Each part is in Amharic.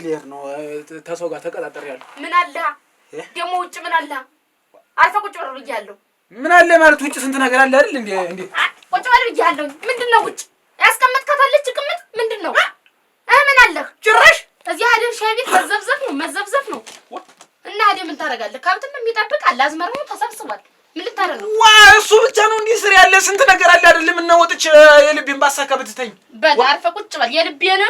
ልሄድ ነው። ተሰው ጋር ተቀጣጥሬያለሁ። ምን አለ ደግሞ ውጭ ምን አለ? አርፈህ ቁጭ በል ብያለሁ። ምን አለ ማለት ውጭ ስንት ነገር አለ አይደል? እንዴ እንዴ ቁጭ በል ብያለሁ። ምንድን ነው ውጭ ያስቀመጥካት አለች ቅምጥ ምንድን ነው? ምን አለህ ጭራሽ እዚህ አይደል ሻይ ቤት መዘብዘብ ነው መዘብዘብ ነው። እና አይደል ምን ታደርጋለህ? ከብትም የሚጠብቅ አለ፣ አዝመራው ተሰብስቧል። ምን ልታደርግ ነው? ዋ እሱ ብቻ ነው እንዲህ ስር ያለ ስንት ነገር አለ አይደለም? እና ወጥቼ የልቤን ባሳካ ብትተኝ በል አርፈህ ቁጭ በል። የልቤን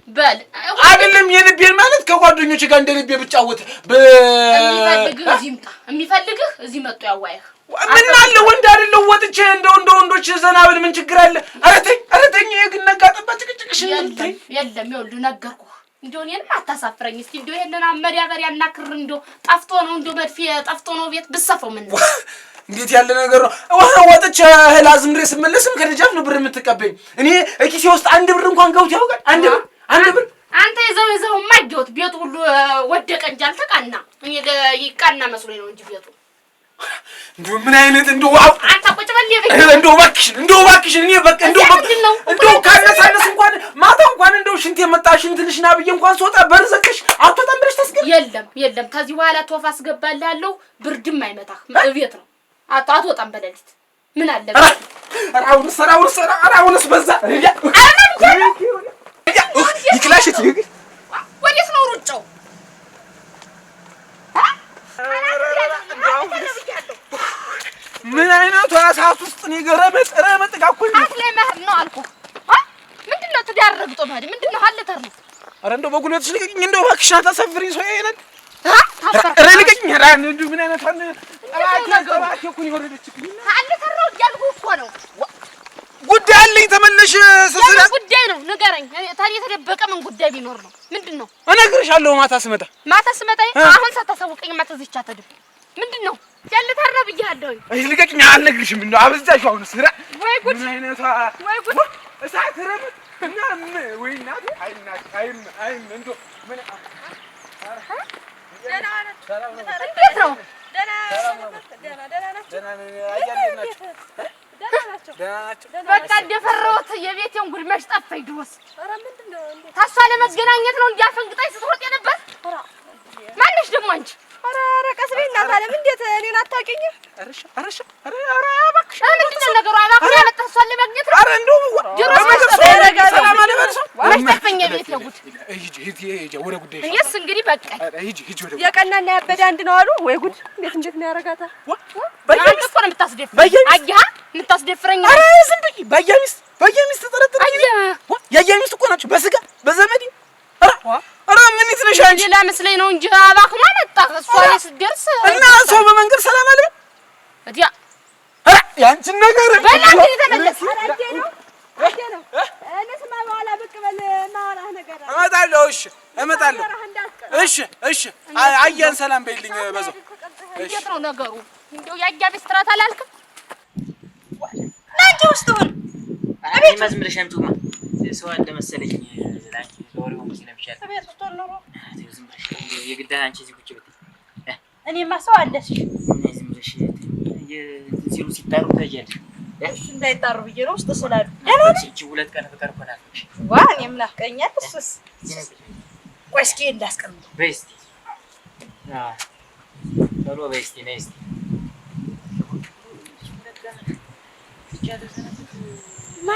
በል አይደለም የልቤን ማለት ከጓደኞቼ ጋር እንደ ልቤ ብጫወት የሚፈልግህ እዚህ ይምጣ። የሚፈልግህ እዚህ መጥቶ ያዋይህ። ምን አለ ወንድ አይደለሁ ወጥቼ እንደው እንደ ወንዶች ዘና ብል ምን ችግር አለ? ኧረ ተኝ ኧረ ተኝ። ይሄ ግን ነጋ ጠባ ጭቅጭቅሽ የለም የለም። ይኸውልህ ነገርኩህ። እንደው እኔንም አታሳፍረኝ። እስኪ እንደው ይሄንን መዳበሪያና ክር እንደው ጠፍቶ ነው እንደው መድፌ ጠፍቶ ነው ቤት ብሰፈው ምን ነው እንዴት ያለ ነገር ነው? ወጥቼ እህል አዝምሬ ስመለስም ከደጃፍ ነው ብር የምትቀበኝ። እኔ ኪሴ ውስጥ አንድ ብር እንኳን ገብቶ ያውቃል? አንድ ብር አንድ ብር አንተ ይዘው ይዘው ማየሁት ቤቱ ሁሉ ወደቀ እንጂ አልተቃና። እኔ ይቃና መስሎኝ ነው እንጂ ቤቱ እንደው ምን አይነት እንደው አንተ ቁጭ በል እንደው እባክሽን እንደው እባክሽን እኔ በቃ እንደው እንደው ካነሳነስ እንኳን ማታ እንኳን እንደው ሽንት የመጣ ሽንት ልሽና ብዬ እንኳን ስወጣ በር ዘግተሽ አትወጣም ብለሽ ታስገቢ። የለም የለም፣ ከዚህ በኋላ ቶፋ አስገባልሃለሁ። ብርድም አይመታህ እቤት ነው አትወጣም በሌሊት። ምን አለ ኧረ አሁንስ ኧረ አሁንስ ኧረ አሁንስ በዛ። ይክላሽት ወዴት ነው ሩጫው? ምን አይነቱ እሳት ውስጥ ነው የገረመጥ ረመጥ ጋር እኮ አት ላይ መሄድ ነው አልኩህ። ምንድን ነው ትዳር ረግጦ መሄድ ምንድን ነው? ሀለተር ነው። ኧረ እንደው በጉልበትሽ ልቀቂኝ፣ እንደው እባክሽ አታሳፍሪኝ። ሰው ያየናል። ኧረ ልቀቂኝ። ኧረ እንደው ምን አይነት እባክህ እኮ ነው የወረደችብኝ። ሀለተር ነው እያልኩህ እኮ ነው። ጉዳይ አለኝ። ተመለሽ። የምን ጉዳይ ነው ንገረኝ። ታዲያ የተደበቀ ምን ጉዳይ ቢኖር ነው? ምንድን ነው? እነግርሻለሁ ማታ ስመጣ። ማታ ስመጣ? አሁን ሳታሳውቀኝ ማታ እዚህ አትሄድም። ምንድን ነው ያለታር ነው ብዬሃለሁኝ። አይ ልቀቂኝ፣ አልነግርሽም። እንደው አበዛሽው አሁንስ። ወይ ጉድ! ምን አይነቷ ወይ ጉድ! እሳት ረመጥ እና ወይ እናቴ! አይ እናቴ! አይ አይ እንደው ምን እንዴት ነው? በቃ እንደፈራሁት የቤቴን ጉድ መች ጠፋኝ። ድሮስ ታሷ ለመገናኘት ነው እንዲያፈንግጣኝ ስትሮጥ የነበር። ማነሽ ደግሞ አንቺ? ኧረ ኧረ ቀስ በይ እናት አለም። እንዴት እኔን አታውቂኝም? ኧረ ኧረ ኧረ እባክሽ ምንድን ነው ነገሩ? እባክህ ያመጣህ እሷን ለማግኘት ነው? ኧረ እንደው ሰላም አለበል ሰው መች ጠፋኝ የቤቴ ጉድ። ሂጂ ሂጂ ወደ ጉዳይሽ። እኔስ እንግዲህ በቃኝ። ሂጂ ሂጂ ወደ የቀናና ያበደ አንድ ነው አሉ። ወይ ጉድ! እንዴት እንዴት ነው ያደርጋታል? አንተ እኮ ነው የምታስደፍረኝ። አየህ የምታስደፍረኝ። ኧረ ዝም ብዬ ባያ ሚስት ባያ ሚስት ተጠረጠረኝ። ያያ ሚስት እኮ ናቸው በስጋ በዘመዴ። ኧረ ኧረ ምን ይትነሽ አንቺ? ሌላ መስለኝ ነው እንጂ እባክህ መጣህ እሷ ላይ ስትደርስ እና ሰው በመንገድ ሰላም አለ እዲያ። ኧረ ያንቺን ነገር በል እንግዲህ ተመለስ። እመጣለሁ። እሺ እመጣለሁ። እሺ እሺ። አያን ሰላም በይልኝ በዛው። እንዴት ነው ነገሩ? እንደው ያያ ቤት ስራት አላልክም? ና እንጂ ውስጥ ሁን። እኔማ ዝም ብለሽ አምጪውማ ሰው አለ መሰለኝ። ላንቺ ለወሬው ስለሚሻል እቤት ውስጥ ሆኖ ኖሮ ዝም ብለሽ የግድ አንቺ እዚህ ቁጭ ብትይ እኔማ ሰው አለሽ። ዝም ብለሽ ሲሉ ሲጣሩ ታያለሽ። እሺ እንዳይጣሩ ብዬ ነው ውስጥ ስላሉ። እቺ ሁለት ቀን ፍቅር እኮ ናፍቀሽ። ዋ እኔም ናፍቀኛል። እሱስ ቆይ እስኪ እንዳስቀምጠው በይ እስኪ ቶሎ በይ እስኪ ነይ እስኪ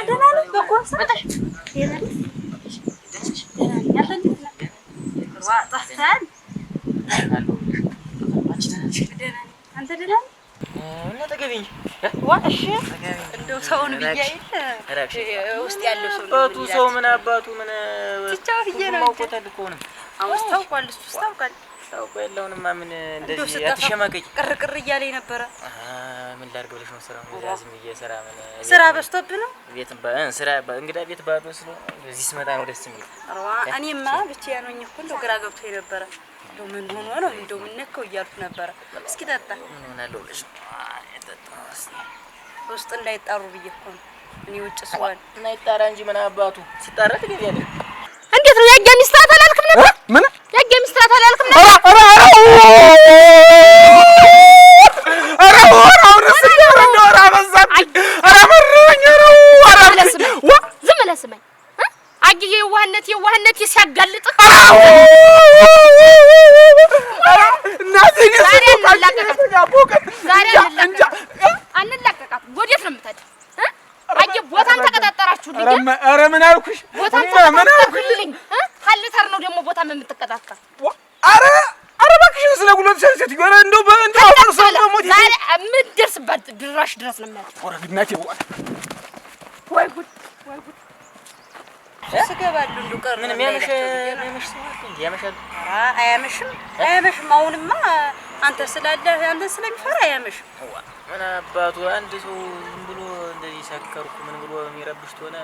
ደህና ነህ? በጎ መጣሽ? ጠፍተሃል። አንተ ደህና ነህ? እና ተገቢኝ ዋ እሺ፣ እንደው ሰውን ብዬ አይደል ውስጥ ያለው ሰው አባቱ ሰው ምን አባቱ ምን ትቻው ብዬ ነው። አውቆታል እኮ ነው። አሁን ታውቋል፣ እሱስ ታውቋል። ታውቆ ያለውንማ ምን እንደዚህ አትሸማቀቂ። ቅር ቅር እያለኝ ነበረ። ምን ላድርግ ብለሽ ነው? ስራ ዝም ብዬ ስራ ምን ስራ በዝቶብህ ነው? ቤት ስራ እንግዳ ቤት ባዶ ስለሆነ እዚህ ስመጣ ነው ደስ የሚል። እኔማ ብቻዬን ሆኜ እኮ እንደው ግራ ገብቶኝ ነበረ። እንደው ምን ሆኖ ነው እንደው ምን ነካው እያልኩ ነበረ። እስኪ ጠጣ። ምን ሆናለሁ ብለሽ ነው? ውስጥ እንዳይጣሩ ብዬ እኮ ነው እኔ ውጭ ስሆን። እና ይጣራ እንጂ ምን አባቱ ሲጣራ ትገቢያለሽ። እንዴት ነው ያያ ሚስት ናት አላልክም ነበር? ምን ያያ ሚስት ናት አላልክም ነበር? ኧረ ኧረ አሁንስ እንደው ኧረ አበዛብኝ። ኧረ መረረኝ። ኧረ ዝም ብለህ ስማኝ። አግዬ የዋህነት የዋህነት ሲያጋልጥህ ኧረ ምን አልኩሽ? ቦታ ምን አልኩሽ? ሀልተር ነው ደግሞ ቦታ የምትቀጣቀር። ኧረ ኧረ እባክሽን ስለ ጉልበት ሴትዮ ኧረ እንደው እንደው አፈርሶ በሞት ዛሬ የምትደርስባት ድራሽ ድረስ ነው የሚያልፍ። ኧረ እናቴ ወይ ጉድ ወይ ጉድ! ስገባለሁ እንደው ቀረ ምን የሚያመሽ የሚያመሽ ሰው አለ እንዴ? ያመሻል? ኧረ አያመሽም አያመሽም። አሁንማ አንተ ስላለህ አንተን ስለሚፈራ አያመሽም። ምን አባቱ አንድ ሰው ዝም ብሎ እንደዚህ ሰከርኩ ምን ብሎ የሚረብሽ ትሆነ?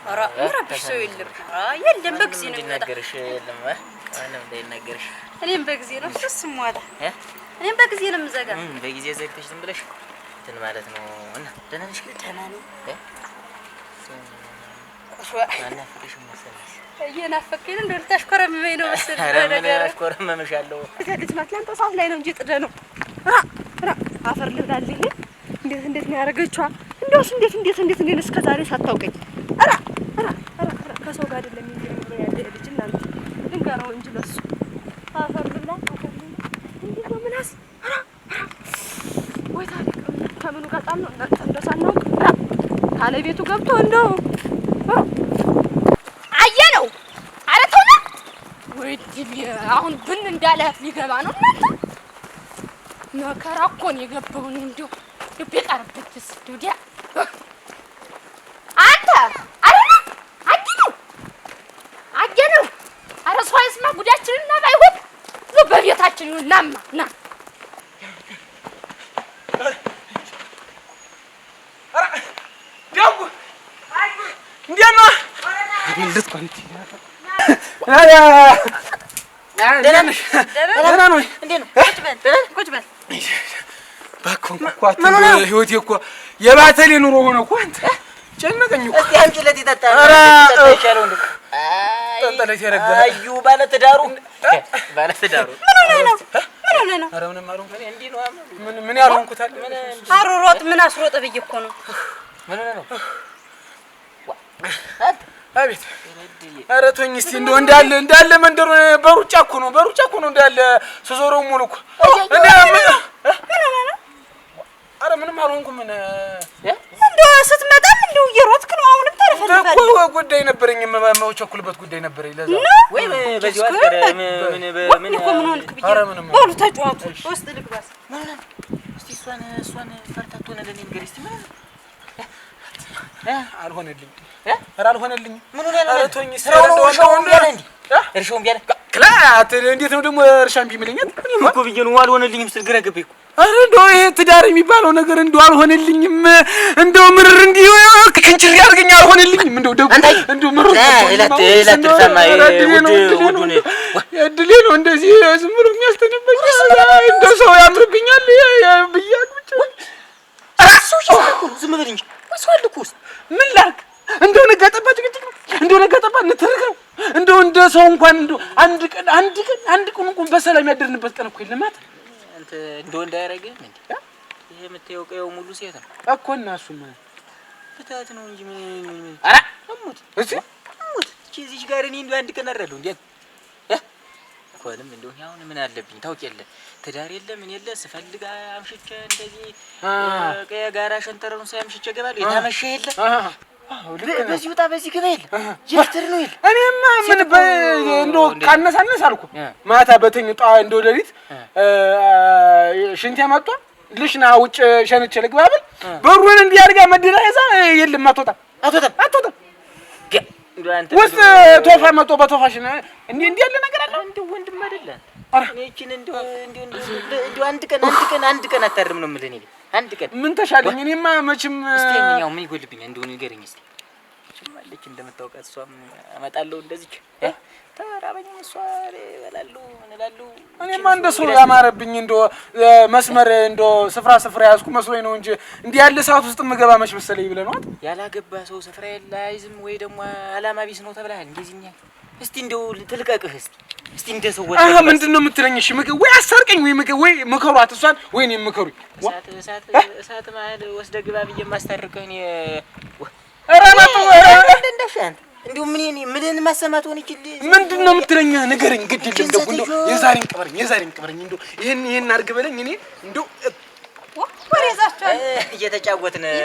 ኧረ የሚረብሽ ሰው የለም። ኧረ የለም፣ በጊዜ ነው የሚመጣ። እንዲናገርሽ የለም ማንም እንዳይናገርሽ። እኔም በጊዜ ነው እሱስ ሟላ። እኔም በጊዜ ነው የምዘጋ። በጊዜ ዘግተሽ ዝም ብለሽ እንትን ማለት ነው። እና ደህና ነሽ? ደህና ነኝ። አልናፈቅሽም መሰለኝ። እየናፈቅኸኝ ነው። እንደው ልታሽኮረምመኝ ነው መሰለኝ። ኧረ ምን አሽኮረምምሻለሁ። ልጅ ናት። ለአንተ ሰዓት ላይ ነው እንጂ ጥደህ ነው። ራ ራ አፈር ልብላልህ። እንዴት እንዴት ነው ያደረገችዋ? እንደውስ እንዴት እንዴት እንዴት እንዴት እስከ ዛሬ ሳታውቀኝ። ራ ራ ራ ከሰው ጋር አይደለም የሚኖረው ያለ ልጅ እናንተ ልንገረው እንጂ ለሱ አፈር ልብላ አፈር ልብላ። እንዴት ነው ምናስ? ራ ራ ወይ ታሪክ ከምኑ ጋር ጣል ነው እናንተ እንደው ሳናውቅ ራ ካለቤቱ ገብቶ እንደው አየነው። ኧረ ተው ና ወይ አሁን ብን እንዳለ ሊገባ ነው። እናንተ መከራ እኮ ነው የገባው። እንደው ቢቀርብትስ እንደው ዲያ አንተ ኧረ ና አየነው አየነው። ኧረ ሰው አይስማ ጉዳችንን እና ባይሆን በቤታችን ይሁን። ናማ ና እንዴት ነው? ደህና ነሽ? ደህና ነው። እንዴት ነው? ቁጭ በል ቁጭ በል። እባክህን እኮ ህይወቴ እኮ የባተሌ ኑሮ ሆነ እኮ አንተ ጨነቀኝ እኮ። እስኪ አምጪለት ይጠጣ። ይሻለው እንደው ጠንጠለት የረጋ አዩ ባለ ትዳሩ ባለ ትዳሩ ምን ሆነህ ነው? ምን ሆነህ ነው? ኧረ ምንም አልሆንኩም። እንዲህ ነው። ምን ምን ያልሆንኩት አለ? አሮሮጥ ምን አስሮጠ ብዬ እኮ ነው። ምን ሆነህ ነው? አቤት ኧረ ተወኝ እስኪ እንደው እንዳለ እንዳለ መንደሩ በሩጫ እኮ ነው በሩጫ እኮ ነው እንዳለ ስዞረው ሙሉ እኮ ምን ሆነህ ነው? ኧረ ምንም አልሆንኩም። ምን እንደው ስትመጣም እንደው እየሮጥክ ነው። አሁንም ታለፈልፋለህ እኮ ጉዳይ ነበረኝ የምቸኩልበት ጉዳይ ነበረኝ። ለዛ ወይ በዚሁ አልቀረ ምን ምን እኮ ምን ሆንክ ብዬ ኧረ ምንም በሉ ተጫወቱ። ውስጥ ልግባስ። ምን ሆነህ ነው? እስኪ እሷን እሷን ፈርታት ሆነ ለእኔ ንገሪኝ እስኪ ምን ሆነህ አልሆነልኝም። ኧረ አልሆነልኝም። ምን ሆነህ ነው? ኧረ ተወኝ እስኪ ስራው ነው እርሻው እምቢ አለህ እንዴ? እርሻው እምቢ አለህ? ክላት እንዴት ነው ደግሞ እርሻ እምቢ የሚለኝ? እኔም እኮ ብዬሽ ነው አልሆነልኝም ስል ግራ ገባኝ እኮ። ኧረ እንደው ይሄ ትዳር የሚባለው ነገር እንደው አልሆነልኝም። እንደው ምርር እንዲህ ክንችር ያድርገኝ አልሆነልኝም። እንደው ደግሞ እንደው ምርር እድሌ ነው እንደዚህ ዝም ብሎ የሚያስተነበኝ እንደው ሰው ያምርብኛል ብዬ አግብቼ ዝም በል እንጂ ሰው አለ እኮ ውስጥ። ምን ላድርግ? እንደው ነጋ ጠባ ጭቅጭቅ ነው። እንደው ነጋ ጠባ ንትርክ ነው። እንደው እንደ ሰው እንኳን እንደው አንድ ቀን አንድ ቀን አንድ ቀን እንኳን በሰላም ያደርንበት ቀን እኮ የለም። አንተ አንተ እንደው እንዳያደርግህም እንዴ? ይሄ የምታየው ቀየው ሙሉ ሴት ነው እኮ እና እሱማ ፍታት ነው እንጂ ምን ምን ኧረ እሙት እዚህ እሙት እቺ እዚች ጋር እኔ እንደው አንድ ቀን አድራለሁ እንዴ? እንኳንም እንደው አሁን ምን አለብኝ ታውቅ የለ ትዳር የለ ምን የለ ስፈልግ አምሽቼ እንደዚህ ቀየ ጋራ ሸንተረሩን ሳይ አምሽቼ እገባለሁ። የታመሸ የለ በዚህ ውጣ በዚህ ግባ የለ የፍትር ነው የለ። እኔማ ምን እንደው ካነሳነስ አልኩ ማታ በተኝ ጧ እንደው ሌሊት ሽንቴ መጥቶ ልሽና ውጭ ሸንቼ ልግባ ብል በሩን እንዲህ አድርጋ መድላ ይዛ የለም አትወጣም አትወጣም አትወጣም። ውስጥ ቶፋ መጥቶ በቶፋሽ እንዲህ እንዲህ ያለ ነገር አለ። እንደው ወንድም አይደለ አንተ? እኔ ይህችን እንደው እንደው እንደው አንድ ቀን አንድ ቀን አንድ ቀን አታድርም ነው የምልህ። እኔ አንድ ቀን ምን ተሻለኝ? እኔማ መቼም እስቲ ያው ምን ይጎልብኛል እንደው ንገረኝ እስቲ። መቼም አለች እንደምታውቃት እሷም አመጣለሁ እንደዚህ ተራበኝ እሷ እበላለሁ ምን እላለሁ። እኔማ እንደ ሰው ያማረብኝ እንደው መስመር እንደው ስፍራ ስፍራ ያዝኩ መስሎኝ ነው እንጂ እንዲህ ያለ ሰዓት ውስጥ የምገባ መች መሰለኝ ብለህ ነው። ያላገባ ሰው ስፍራ የለ አይዝም ወይ ደግሞ አላማ ቢስ ነው ተብለሃል። እንደዚህ እኛ እስቲ እንደው ትልቀቅህ እስቲ እስቲ እንደ ሰው ወጣ አሃ ምንድን ነው የምትለኝ? እሺ ምግብ ወይ አሳርቀኝ ወይ ምግብ ወይ ምከሯት እሷን ወይ እኔን ምከሩኝ። እሳት እሳት እሳት መሀል ወስደህ ግባ ብዬ የማስታርቅህ እኔ ኧረ መጡ ኧረ እንደሻ አንተ እንደው ምን እኔ ምልህን ማሰማት ሆነ ይችል ምንድን ነው የምትለኝ? ንገረኝ። ግድ የለም እንደው እንደው የዛሬን ቅበረኝ የዛሬን ቅበረኝ እንደው ይሄን ይሄን አድርግ በለኝ። እኔ እንደው ወሬ ይዛችኋል። እየተጫወትን እኔ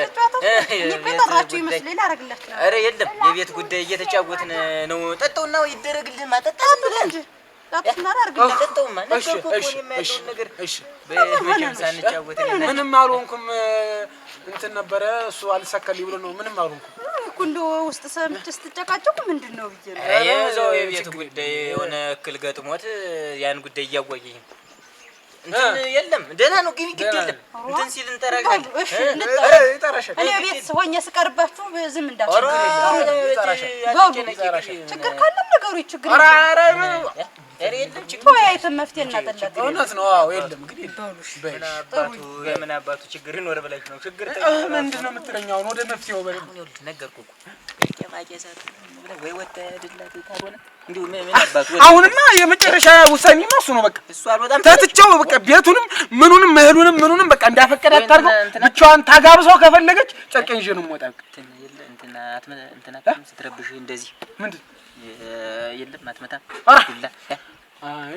እኮ የጠራችሁ ይመስለኝ ላደርግላችሁ። ኧረ የለም የቤት ጉዳይ እየተጫወትን ነው። ጠጣውና ይደረግልህ ማጠጣ እንጂ ጠጡና ላደርግላችሁ። ጠጣውማ ነገርኩህ እኮ እኔማ ያለውን ነገር መቼም ሳንጫወት ምንም አልሆንኩም። እንትን ነበረ እሱ አልሳካልኝ ብሎ ነው። ምንም አልሆንኩም እኮ እንደው ውስጥ ሰምቼ ስትጨቃጨቁ ምንድን ነው ብዬ ነው። የዛው የቤት ጉዳይ የሆነ እክል ገጥሞት ያን ጉዳይ እያዋየኝ እንትን የለም ደህና ነው። ግቢ ግድ የለም እንትን ሲል እንጠራሻለን። እሺ እኔ ቤት ሆኜ ስቀርባችሁ ዝም እንዳትሉ። ችግር ካለም ነገሩ ችግር የለም ተወያይተን መፍትሄ እናጠላለን። እውነት ነው። አዎ የለም ግን የምን አባቱ ችግር ይኖር ብለሽ ነው? ችግር ምንድን ነው የምትለኝ አሁን? ወደ መፍትሄው በል። ነገርኩህ እኮ ወይ ወተድላት ካልሆነ እንዲሁ ምን አባቱ አሁንማ የመጨረሻ ውሳኔማ እሱ ነው። በቃ እሱ አልወጣም ተትቼው በቃ ቤቱንም ምኑንም እህሉንም ምኑንም በቃ እንዳፈቀደ አታርገው። ብቻዋን ታጋብሰው ከፈለገች ጨርቄን ይዤ ነው የምወጣ። እንትና እንትና ስትረብሽ እንደዚህ ምንድን የለም አትመታም። ዱላ አይ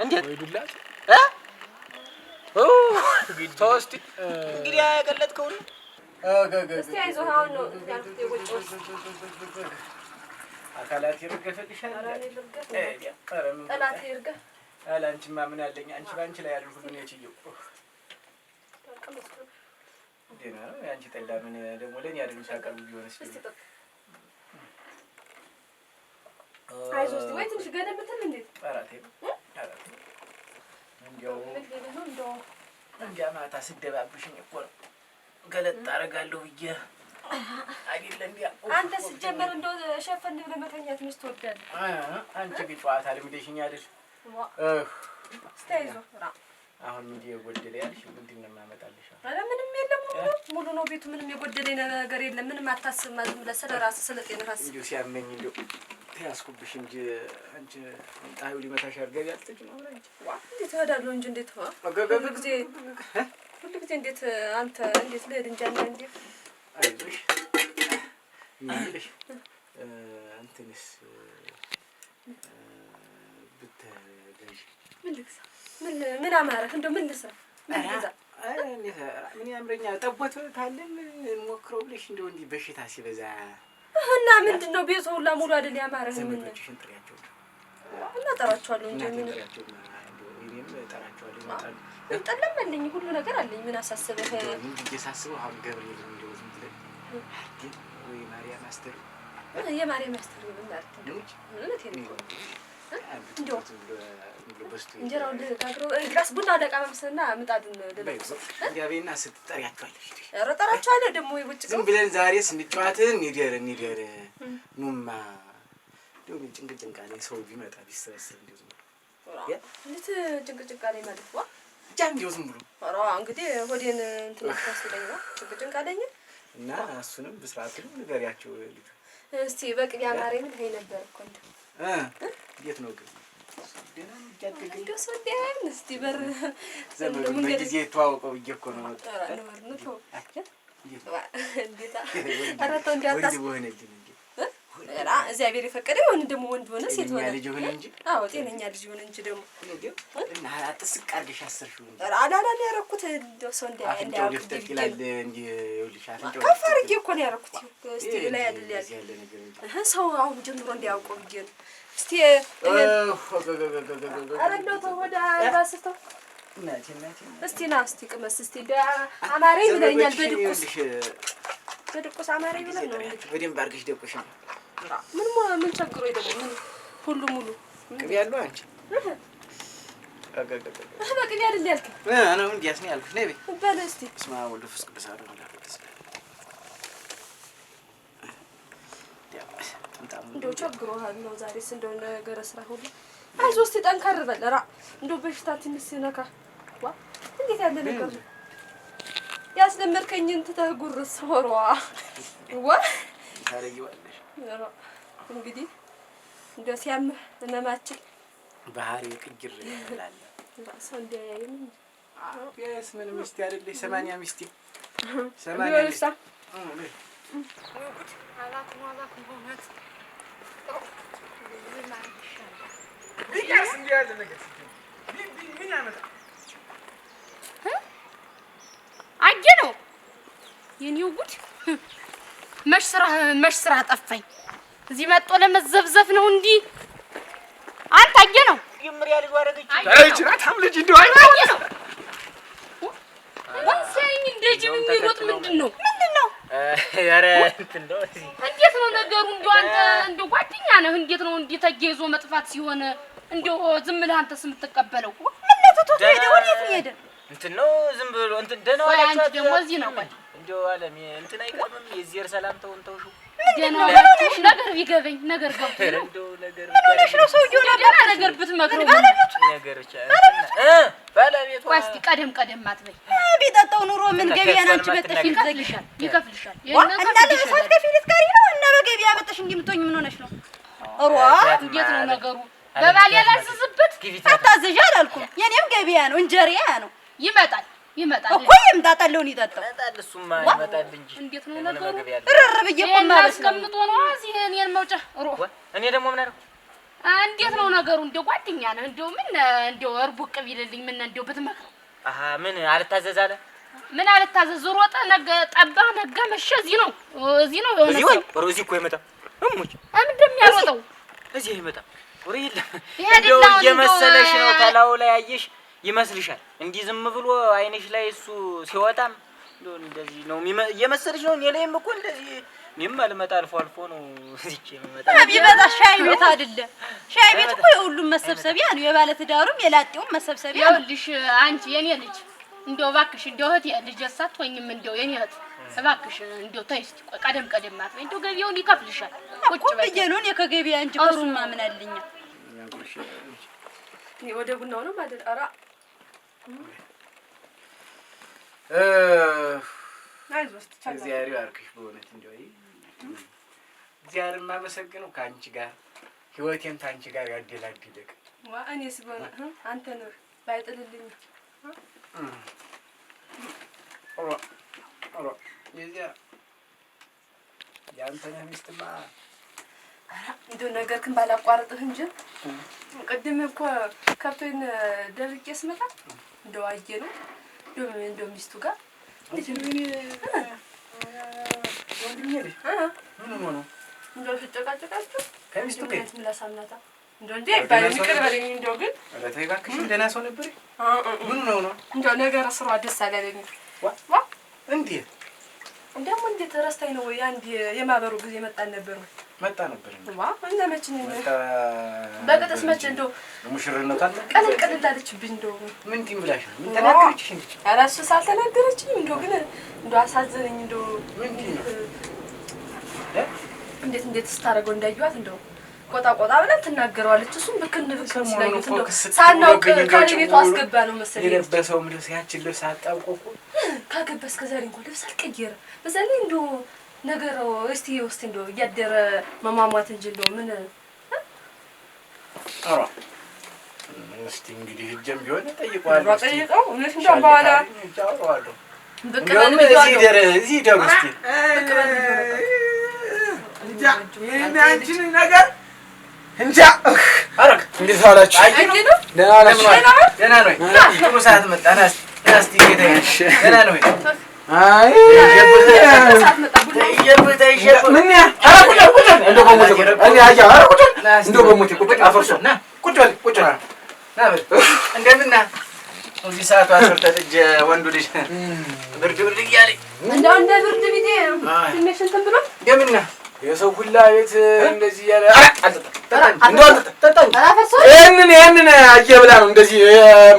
እንዴት ወይ ዱላ ተው እስኪ እንግዲህ ያቀለጥከውን እስቲ አይዞህ አሁን ነው ያልኩት የጎጆው አካላት ይርገፍልሻል። ጠላት ይርገፍ። ኧረ አንቺማ ምን አለኝ? አንቺ በአንቺ ላይ ያድርጉ ምን የችየው ደህና ነው። የአንቺ ጠላ ምን ደግሞ ለእኔ አይደለም ሳቀርቡ ቢሆንስ አይዞህ እስቲ ወይ ትንሽ ገደም ብትል እንዴት? ኧረ ተይው፣ ኧረ ተይው። እንዲያው እንዲያ ማታ ስደባብሽኝ እኮ ነው ገለጥ አደርጋለሁ ብዬ አይደለ እንዲያ። አንተ ስትጀምር እንደው ሸፈን ብለህ መተኛት መች ትወዳለህ? አንቺ ግን ጨዋታ ልምደሽኝ አይደል? እስቲ አይዞህ። አሁን ምንድን የጎደለ ያልሽ ምንድን ነው የማመጣልሽ? ኧረ ምንም የለም፣ ሙሉ ነው ቤቱ። ምንም የጎደለ ነገር የለም። ምንም አታስብ። ዝም ብለህ ስለ ራስህ ስለ ጤንህ አስብ። እንዲሁ ሲያመኝ እንዲሁ ተያዝኩብሽ እንጂ አንቺ ጣዩ ሊመታሽ አልገቢ አልተጭ ነው አንቺ እንዴት እሄዳለሁ እንጂ እንዴት ሁሉ ጊዜ ሁሉ ጊዜ እንዴት አንተ እንዴት ልሄድ እንጂ አንዳንዴ አይዞሽ ምን ይልሽ እንትንስ ብትገዢ ምን ልግዛ? ምን ምን አማረህ? እንደው ምን ልስራ? ምን ልግዛ? ምን ያምረኛል? ጠቦት ታለን ሞክረው ብለሽ እንደው እንዲህ በሽታ ሲበዛ እና ምንድን ነው ቤቱ ሁላ ሙሉ አይደል ያማረህ? ምን ዘመዶችሽን ጥሪያቸው እና እጠራቸዋለሁ እንጂ ምን ጥሪያቸው፣ እኔም እጠራቸዋለሁ ይመጣሉ። ጠላም አለኝ ሁሉ ነገር አለኝ። ምን አሳሰበህ? ምን ብዬ ሳስበው አሁን ገብርኤል እንደው ዝም ብለን አድርጌ ወይ ማርያም አስተር የማርያም አስተር ብናርት እውነቴን እኮ እንደው እንጀራውን ልጋግረው እንግዲያስ ቡና ለቃመምስና ምጣዱን ልለኩስ። እንዲያቤና ስትጠሪያቸዋለሽ። ኧረ እጠራቸዋለሁ ደግሞ የውጭ ዝም ብለን ዛሬ ስንጫወት እንደር እንደር ኑማ እንደው ጭንቅ ጭንቅ አለኝ። ሰው ቢመጣ ቢሰበሰብ እንደው ዝም ብሎ እንዴት ጭንቅ ጭንቅ አለኝ ማለት ዋ ብቻ እንደው ዝም ብሎ ኧረ እንግዲህ ሆዴን እንትን አታስለኝ ነው ጭንቅ ጭንቅ አለኝ። እና እሱንም ብስራቱንም ንገሪያቸው ልጁ እስቲ በቅቤ አማረኝ ምን ይሄ ነበር እኮ እንደው እንዴት ነው ግን እንደው ሰው እንዲያየን እስቲ በር ዘመዱን በጊዜ የተዋወቀው ብዬ እኮ ነው። እግዚአብሔር የፈቀደ ይሁን። ደግሞ ወንድ ሆነ ሴት ሆነ ልጅ ሆነ እንጂ አዎ ጤነኛ ልጅ ሆነ እንጂ ደግሞ እና ጥስቅ አድርገሽ አሰርሽው እንጂ አላላ ያደረኩት እንደው ሰው አፍንጫው ደፍጠጥ ይላል። እንዲህ ይኸውልሽ አፍንጫው ከፍ አድርጌ እኮ ነው ያደረኩት። እስቲ ላይ አይደል ያለ ሰው አሁን ጀምሮ እንዲያውቀው ብዬ ነው። እስቲ ኧረ እንደው ተው ወደ እራስህ ተው። እስቲ ና እስቲ ቅመስ እስቲ አማረኝ ብለኸኛል። በድቁስ በድቁስ አማረኝ ብለህ ነው እንግዲህ በደንብ አድርገሽ ደቁሽ። ምን ምን ቸግሮኝ ደግሞ ምን ሁሉ ሙሉ ቅቤ ያለው አንቺ በቅቤ አይደል ያልከኝ? ነው እንዲያስ ነው ያልኩሽ። ነይ በይ በል እስቲ። በስመ አብ ወወልድ ወመንፈስ ቅዱስ አሐዱ አምላክ። እንደው ቸግሮሃል ነው ዛሬስ እንደው ነገረ ስራ ሁሉ አይዞህ እስቲ ጠንከር በል። ኧረ እንደው በሽታ ትንሽ ሲነካ ዋ እንዴት ያለ ነገር ነው ያስለመድከኝን ትተህ ጉርስ ሆሯ ዋ ታረጊዋለሽ። እንግዲህ እንደው ሲያምህ ህመማችን ባህሪ ቅጅር ይላል ሰው እንዲያያይም ቢያንስ ምን ሚስቴ አይደለሽ? 80 ሚስቴ 80 ሚስቴ ቢቀርስ እንዲህ ያለ ነገር ምን ያመጣል? የኔው ጉድ መሽ ስራ ጠፋኝ። እዚህ መጥቶ ለመዘብዘፍ ነው እንዲህ አንተ አየህ ነው ይምር ያልጅ አደረገች። አይ ልጅ እንደው አይ ነው ወንሰኝ እንደ ጅብ የሚሮጥ ምንድን ነው? ምንድን ነው? ኧረ እንትን ነው። እንዴት ነው ነገሩ? እንደው አንተ እንደው ጓደኛ ነህ። እንዴት ነው እንዲህ ተያይዞ መጥፋት ሲሆን እንደው ዝም ብለህ አንተስ የምትቀበለው? ምን ነው ትቶት ሄደ? ወዴት ነው የሄደ? እንትን ነው ዝም ብሎ እንትን ደህና ቆይ ዋላችሁ። አንቺ ደግሞ እዚህ ነው። ቆይ እንደው አለም እንትን አይቀርምም የዚህ ሰላምታውን ተውሽው። ደህና ዋላችሁ። ነገር ቢገበኝ ነገር ገብቶኝ ነው። እንደው ነገር ምን ሆነሽ ነው? ሰውዬው እንደው ደህና ነገር ብትመክረው ባለቤቱ ናት። ነገር ብቻ ባለቤቷ ቆይ እስኪ ቀደም ቀደም አትበይ። ቢጠጣው ኑሮ ምን ገበያን አንቺ መጠሽ ይከፍልሻል ይከፍልሻል። እና ለእሳት ከፊት ጋር ነው እና በገበያ መጠሽ እንዲህ የምትሆኝ ምን ሆነሽ ነው? ሯ እንዴት ነው ነገሩ? በባል ያላዘዝበት አታዘዥ አላልኩም። የኔም ገበያ ነው እንጀሪያ ነው። ይመጣል ይመጣል እኮ ይምጣ፣ ጠላውን ይጠጣው። ይመጣል፣ እሱማ ይመጣል እንጂ እንዴት ነው ነገሩ? እርር ብዬ እኮ ይሄን የማበስለው አስቀምጦ ነው እዚህ እኔን መውጫ ሮ እኔ ደግሞ ምን አደረኩ? እንዴት ነው ነገሩ? እንደው ጓደኛ ነህ፣ እንደው ምን እንደው እርቡቅ ቢልልኝ ምን እንደው ብትመክረው። አሃ ምን አልታዘዝ አለ? ምን አልታዘዝ ሮጠ፣ ነገ ጠባ፣ ነገ መሸ። እዚህ ነው እዚህ ነው የሆነ እዚህ ወይ ሮ እዚህ እኮ አይመጣም። እሙች ምንድን ነው የሚያሮጠው? እዚህ አይመጣም። ወሬ የለም። ይሄ እንደው አይደል አሁን እየመሰለሽ ነው። እንደው ተላው ላይ አየሽ ይመስልሻል። እንዲህ ዝም ብሎ አይንሽ ላይ እሱ ሲወጣም እንደው እንደዚህ ነው እየመሰለሽ ነው። እኔ ላይም እኮ እንደዚህ እኔም አልመጣ አልፎ አልፎ ነው እዚች የምመጣ። ቢበዛ ሻይ ቤት አይደለ? ሻይ ቤት እኮ የሁሉም መሰብሰቢያ ነው። የባለ ትዳሩም የላጤውም መሰብሰቢያ ነው። ይኸውልሽ አንቺ የኔ ልጅ እንደው እባክሽ እንደው እህት ልጅ ሳትሆኝም እንደው የኔ እህት እባክሽ እንደው ተይ እስኪ ቆይ ቀደም ቀደም አትበይ። እንደው ገቢውን ይከፍልሻል። ቁጭ እኮ በይ ብዬ ነው እኔ ከገበያ እንጂ ከእሱማ ምን አለኝ? ወደ ቡናው ነው ማለት ኧረ አይዞህ እስኪ ቻል እግዚአብሔር ይባርክሽ። በእውነት እንደው እግዚአብሔር የማመሰግነው ከአንቺ ጋር ህይወቴን ታንቺ ጋር ያደላድለቅ። ዋ እኔስ በሆነ አንተ ነህ ባይጥልልኝ። ኧረ ኧረ የዚያ የአንተነህ ሚስትማ እንደው ነገርክን ባላቋርጥህ እንጂ ቅድም እኮ ከብቶኝ ደርቄ ስመጣ እንደው አየህ ነው እንደው ሚስቱ ጋር ወንድሜ ልጅ ምን ሆኖ ነው እንደው ሲጨቃጨቃችሁ ከሚስቱ ጋር? ምላስ አምናታ እንደው እንዴ ይባላል። ይቅር በለኝ እንደው ግን ኧረ ተይ እባክሽ፣ ደህና ሰው ነበር። ምን ሆኖ ነው? እንደው ነገር ስሯ ደስ አላለኝም። ዋ እንዴት ደግሞ እንዴት ረስታኝ ነው ወይ? አንድ የማህበሩ ጊዜ መጣን ነበር ወይ? መጣ ነበር እንዴ? ዋ እና መቼ ነው መጣ በቅጥስ መቼ እንደው ሙሽርነቱ አለ ቀለል ቀለል አለችብኝ እንደው ምን ቲም ብላሽ ነው? ምን ተናገረችሽ እንዴ? ኧረ እሱስ አልተናገረችኝም። እንደው ግን እንደው አሳዘነኝ። እንደው ምን ቲም ነው? እንዴት እንዴት ስታደርገው እንዳየኋት እንደው ቆጣ ቆጣ ብላ ትናገረዋለች። እሱም ብክን ብክን ሲላየሁት እንደው ሳናውቅ ካለቤቱ አስገባ ነው መሰለኝ የለበሰውም ልብስ ያችን ልብስ አጣብቆ እኮ ካገባ እስከ ዛሬ እንኳን ልብስ አልቀየረ። በዛ ላይ እንደው ነገር እስቲ ውስጥ እንደው እያደረ መሟሟት እንጂ እንደው ምን ኧረ እስቲ እንግዲህ ሂጅም ቢሆን እጠይቀዋለሁ። እስቲ ጠይቀው እውነት እንደው በኋላ ሂጅ አወራዋለሁ። ብቅ በል እንደውም እዚህ ብዬዋለሁ። ደር እዚህ ደሩ እስቲ ብቅ በል ብዬው ነበር። እንጃ ይሄን አንቺን ነገር እንጃ። አረግ እንዴት ዋላችሁ? አየህ ነው ደህና ዋላችሁ? ደህና ነው። ጥሩ ሰዓት መጣ። ና እስቲ ና እስቲ ጌታዬ ደህና ነው። አይ ሰዓት መጣ ቡና ተይዤብህ ተይዤብህ ምን ያ ኧረ ቁጭ በል ቁጭ በል እንደው በሞቴ ቁጭ በል እኔ አያ ኧረ ቁጭ በል እንደው በሞቴ ቁጭ በል አፈርሶ ና ቁጭ በል ቁጭ በል ና በል እንደምን ነህ? እዚህ ሰዓቱ አስር ተጥጄ ወንዱ ልጅ ብርድ ብርድ እያለኝ እንደው እንደ ብርድ ቢጤ ትንሽ እንትን ብሎ እንደምን ነህ? የሰው ሁላ ቤት እንደዚህ እያለ ኧረ አልጠጣም እንደው አልጠጣም ጠጣ እንጂ ኧረ አፈርሶ ይሄንን ይሄንን አየህ ብላ ነው እንደዚህ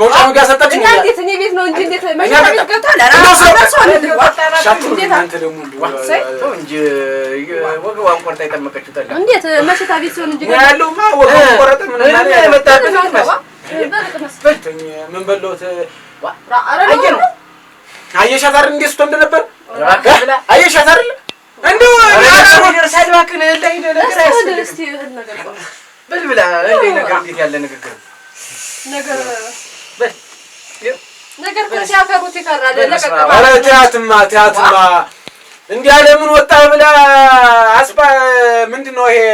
መውጫ መግቢያ ሰጠችኝ። እና እንዴት እኔ ቤት ነው እንጂ እንዴት መኝታ ቤት ገብቷል? ኧረ እንደው ሰው አፈርሶ ሻትሩ እንዴት እናንተ ደግሞ እንደው ተው እንጂ ወገቧን ቆርጣ የጠመቀችው ጠላ እንዴት መሸታ ቤት ሲሆን እንጂ እኛ ያለውማ ወገቡ ቆረጠ ምን ምንም አለ የመጣበት ይመስል በልተኝ ምን በለውት አየህ ነው አየሻት አይደል እንዴት ስትሆን እንደነበር እባክህ ብላ አየሻት አይደል እንደው ይደርሳል። እባክህን እህል ላይ ነገር አያስፈልግም። እስቲ እህል ነገር ቆይ በል ብላ እህል ላይ ነገር እንዴት ያለ ንግግር ነው? ነገር በል ነገር እኮ ሲያፈሩት ይፈራል። ለቀቅ ኧረ ትያትማ ትያትማ እንዲህ ለምን ወጣ ብላ አስፓ ምንድን ነው ይሄ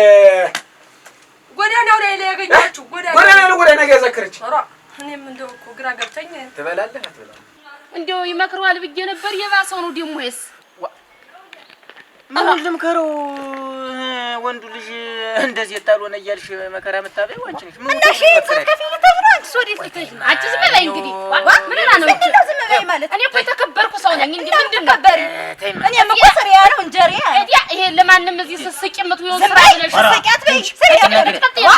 ጎዳናው ላይ ላይ ያገኛችሁ ጎዳና ጎዳና ለጎዳና ጋር ያዘከረች ኧረ እኔም እንደው እኮ ግራ ገብቶኝ ትበላለህ አትበላም? እንደው ይመክረዋል ብዬ ነበር። የባሰው ነው ደግሞ ይስ ምኑን ልምከረው? ወንዱ ልጅ እንደዚህ የጣልሆነ እያልሽ መከራ የምታበይው አንቺ ነሽ። እና እሺ ሳትከፍይ ልትሄጂ ነው? አንቺስ ወዴት ልትሄጂ ነው? አንቺ ዝም በይ እንግዲህ። ምን ሆና ነው? ምንድን ነው ዝም በይ ማለት? እኔ እኮ የተከበርኩ ሰው ነኝ። እንግዲህ ምንድን ነው? ተከበሪ። እኔም እኮ ስሪያ ነው እንጀሪያ ነው። እዲያ ይሄ ለማንም እዚህ ስትስቂ የምትውይው ዝም ስራ በይ ብለሽ ስትስቂ አትበይ። ስሪያ ነው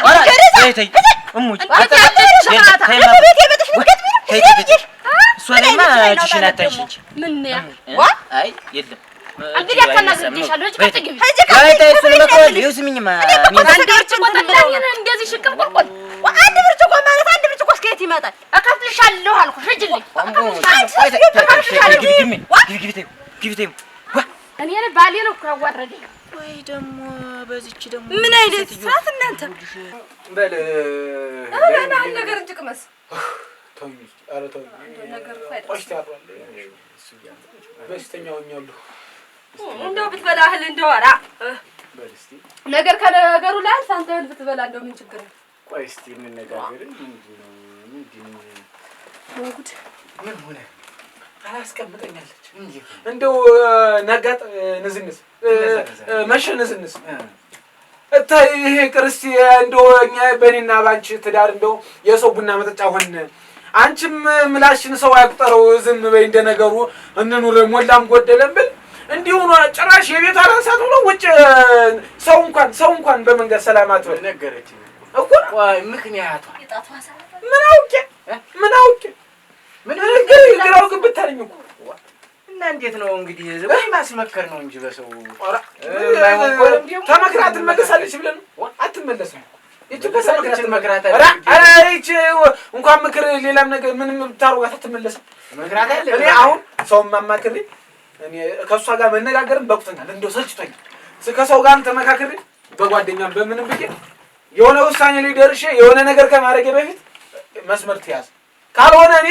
ኧረ ተይ ተይ እሙች ቤት የመጠሽ ልትገጥሚ ነው? እዚህ ብዬሽ እሷ ላይማ እጅሽን አታንሺ እንጂ። ምን ያ አይ የለም እንግዲህ አታናግሬሻለሁ። እጅ ቀጥ ግቢ። ሂጂ አይ ተይ እሱን እመክረዋለሁ። ይኸው ስሚኝማ እኔ አንድ ብርጭቆ ጠላኝን እንደዚህ ሽቅብ ቁልቁል አንድ ብርጭቆ ማለት አንድ ብርጭቆ እስከ የት ይመጣል? እከፍልሻለሁ አልኩሽ። ሂጂልኝ። እኔን ባሌን እኮ ያዋረደኝ። ወይ ደግሞ በዚች ደግሞ ምን አይነት ስራት እናንተ! በል እህል ነገር እንጂ ቅመስ። ተውኝ፣ ኧረ ተውኝ። ነገር እኮ አይደለም። ቆሽት ያሯል። በሽተኛ ሆኛለሁ። እንደው ብትበላ እህል እንደው ኧረ በል እስቲ ነገር ከነገሩ ላይ አልፍ አንተ እህል ብትበላ እንደው ምን ችግር ነው? ቆይ እስቲ እንነጋገር። ምንድን ነው ምንድን ነው? ጉድ ምን ሆነ? አላስቀምጠኛለች። እንደው ነጋጥ ንዝንዝ መሸ ንዝንዝ እታይ ይሄ ክርስቲ እንደው እኛ በእኔና በአንቺ ትዳር እንደው የሰው ቡና መጠጫ ሆን። አንቺም ምላሽን ሰው አያቁጠረው ዝም በይ እንደነገሩ እንኑር ሞላም ጎደለም ብል እንዲሁ ነው። ጭራሽ የቤቷ አራት ብሎ ውጭ ሰው እንኳን ሰው እንኳን በመንገድ ሰላም አትበል ነገረችኝ እኮ። ቆይ ምክንያቷ ምን አውቄ ምን አውቄ ምን ግራው ግብት አለኝ እኮ። እና እንዴት ነው እንግዲህ ወይ ማስመከር ነው እንጂ በሰው ተመክራ ትመለሳለች ብለን አትመለስም። ይቺ እኮ ተመክራ ኧረ ይቺ እንኳን ምክር ሌላም ነገር ምንም ብታደርጓት አትመለስም። መክራት አለ። እኔ አሁን ሰውን ማማክሬ እኔ ከእሷ ጋር መነጋገርም በቅቶኛል። እንደው ሰልችቶኛል። ከሰው ጋርም ተመካክሬ በጓደኛም በምንም ብዬ የሆነ ውሳኔ ላይ ደርሼ የሆነ ነገር ከማድረጌ በፊት መስመር ትያዝ፣ ካልሆነ እኔ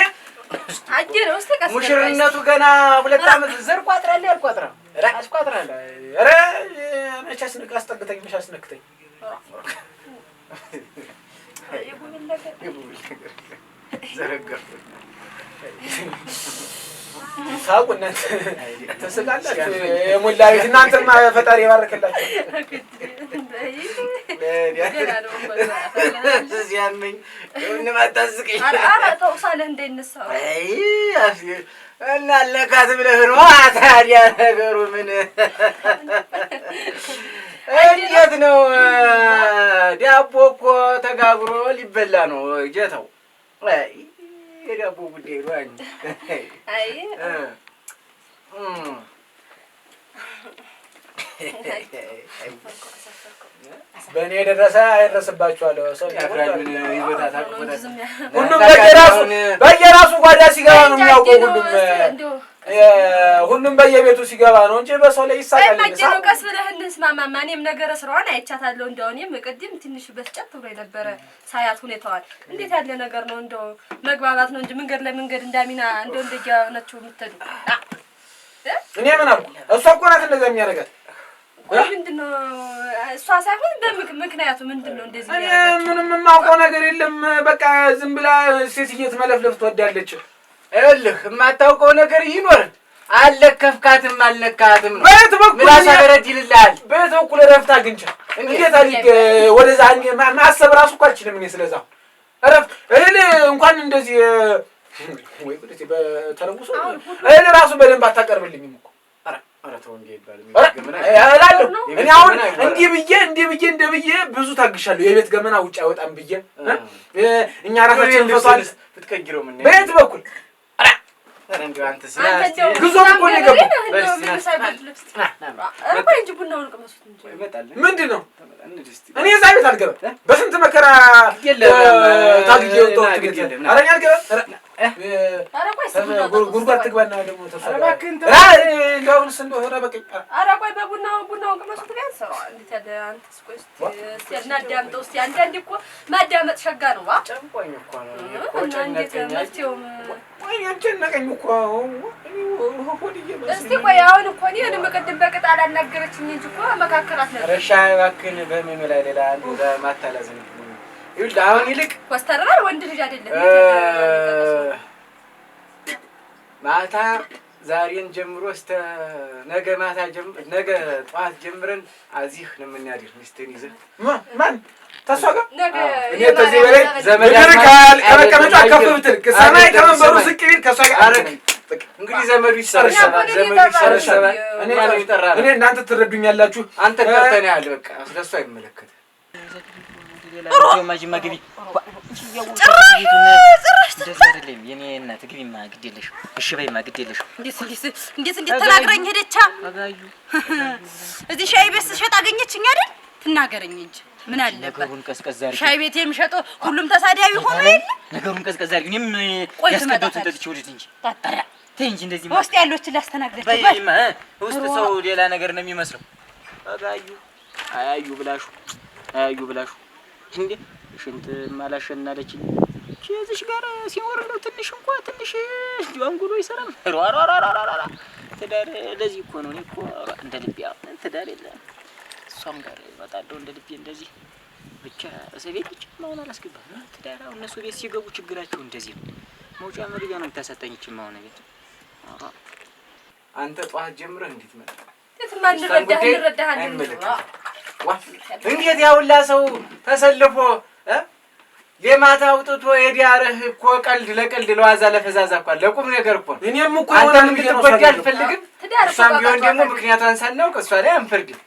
አየህ እስቲ ቀስ ሙሽርነቱ ገና 2 ዓመት ዘር ቋጥራለህ አልቋጥራም? ኧረ አስቋጥራለሁ። ኧረ መቼ አስጠግተኝ መቼ አስነክተኝ ዘረጋሁ። ሳቁ እናንተ ትስቃላችሁ። የሞላ ቤት እናንተማ ፈጣሪ የባረከላችሁ። ሲያመኝ ምንም አታስቀኝ። ኧረ ተው ሳለህ እንዳይነሳ። አይ እና አለካት ብለህ ነዋ። ታዲያ ነገሩ ምን እንዴት ነው? ዳቦ እኮ ተጋግሮ ሊበላ ነው ጌታው። አይ የዳቦ ጉዳይ ነው። አይ በእኔ የደረሰ አይደርስባችኋለሁ። ሰው ሁሉም በየራሱ ጓዳ ሲገባ ነው የሚያውቀው። ሁሉም በየቤቱ ሲገባ ነው እንጂ በሰው ላይ ይሳቃል። ነው ቀስ ብለህ እንስማማማ። እኔም ነገረ ስራዋን አይቻታለሁ። እንደው እኔም ቅድም ትንሽ በስጨት ብሎ የነበረ ሳያት ሁኔታዋን እንዴት ያለ ነገር ነው። እንደው መግባባት ነው እንጂ መንገድ ለመንገድ እንዳሚና እንደው እንደያነችው የምትሄዱ እኔ ምን አልኩ? እሷ እኮ ናት እንደዛ የሚያደርጋት። ምንድን ነው እሷ ሳይሆን በምክንያቱ ምንድን ነው እንደዚህ? እኔ ምንም የማውቀው ነገር የለም። በቃ ዝም ብላ ሴትየት መለፍለፍ ትወዳለች። ይኸውልህ የማታውቀው ነገር ይኖር አልለከፍካትም አልነካትም ነው። በየት በኩል ምላሷ በረድ ይልልሃል። በየት በኩል እረፍት አግኝቼ እንዴት አድርጌ ወደዛ ማሰብ እራሱ እኮ አልችልም። እኔ ስለዛ እረፍት እህል እንኳን እንደዚህ ወይ በተለውሶ እህል እራሱ በደንብ አታቀርብልኝም እኮ እላለሁ። እኔ አሁን እንዲህ ብዬ እንዲህ ብዬ እንደ ብዬ ብዙ ታግሻለሁ። የቤት ገመና ውጭ አይወጣም ብዬ እኛ ራሳችን እንፈቷል። በየት በኩል ግዞት እኮ ነው የገባው። ምንድን ነው እኔ እዛ ቤት አልገባም። በስንት መከራ ታግዬ የወጣሁት ቤት። ኧረ እኔ አልገባም። ጉድጓድ ትግባና ደግሞ እንደውንስ እንደሆነ በቃኝ። ኧረ ቆይ በቡናው ቡናውን ቅመሱት ቢያንስ። እንዴት ያለ አንተስ? ቆይ እስኪ እናዳምጠው እስኪ። አንዳንዴ እኮ ማዳመጥ ሸጋ ነው። ጨንቆኝ እኮ ነው። እና እንዴት መፍትሄውም ጨነቀኝ እኮ። እስኪ ቆይ አሁን እኮ እኔንም ቅድም በቅጥ አላናገረችኝ እንጂ እኮ መካከላት ነበር። ኧረ ሻይ እባክህን በምኑ ላይ ሌላ ማታላዝን ይኸውልህ አሁን ይልቅ ኮስተር በል ወንድ ልጅ አይደለም። ማታ ዛሬን ጀምሮ እስከ ነገ ማታ ነገ ጠዋት ጀምረን አዚህ ነው የምናድር። ሚስትህን ይዘህ ማን ተሷ ጋር ነገ እኔ ተዚህ በላይ ዘመድ ምድር ከመቀመጫ ከፍ ብትል ሰማይ ከመንበሩ ዝቅ ቢል ከእሷ ጋር አረግ እንግዲህ ዘመዱ ይሰበሰባል፣ ዘመዱ ይሰበሰባል። እኔ እኛ ነው የጠራነው። እኔ እናንተ ትረዱኛላችሁ። አንተ ቀርተናል። በቃ ስለሱ አይመለከትም። እንደዛ አይደለም የኔ እናት፣ ግቢማ ግድ የለሽም። እሺ በይማ ግድ የለሽም። እንዴት እንዴት እንዴት እንዴት ተናግረኝ ሄደቻ። አጋዩ እዚህ ሻይ ቤት ስሸጥ አገኘችኝ አይደል? ትናገረኝ እንጂ ምን አለበት? ነገሩን ቀዝቀዝ አድርጊ። ሻይ ቤት የሚሸጠው ሁሉም ተሳዳቢ ሆኖ የለ ነገሩን ቀዝቀዝ አድርጊ። እኔም ቆይ ያስቀዳሁትን ትመጣታለች። ጠጥቼ ወዴት እንጂ ታጠራ ተይ እንጂ እንደዚህ ውስጥ ያሎችን ላስተናግዳቸው። በል በይማ ውስጥ ሰው ሌላ ነገር ነው የሚመስለው። አጋዩ አያዩ ብላሹ አያዩ ብላሹ እንዴ ሽንት ማላሸናለችኝ እዚሽ ጋር ሲኖር እንደው ትንሽ እንኳ ትንሽ እንዲሁ አንጉሎ ይሰራል። ሯሯሯሯሯ ትዳር ለዚህ እኮ ነው። እኔ እኮ እንደ ልቤ አሁን ትዳር የለም እሷም ጋር እመጣለሁ እንደ ልቤ እንደዚህ ብቻ እሰቤት ብቻ መሆን አላስገባም። ትዳር አሁን እነሱ ቤት ሲገቡ ችግራቸው እንደዚህ ነው። መውጫ መግቢያ ነው የምታሳጣኝ። ይህቺማ አሁን ቤት አንተ ጠዋት ጀምረህ እንዴት መጣ? የትማ እንረዳህ እንረዳሃለን። አይመለከትም። ዋ እንዴት ያውላ ሰው ተሰልፎ ሌማት አውጥቶ የዲያርህ እኮ ቀልድ ለቀልድ ለዋዛ ለፈዛዛ እኮ ለቁም ነገር እኮ ነው። እኔም እኮ አንተም ይሆናል ብዬ ነው እንድትጎዳ እሷ ጋር አልፈልግም። ትዳር እኮ እሷም ቢሆን ደግሞ ጨዋታ ምክንያቷን ሳናውቅ እሷ ላይ አንፈርድም።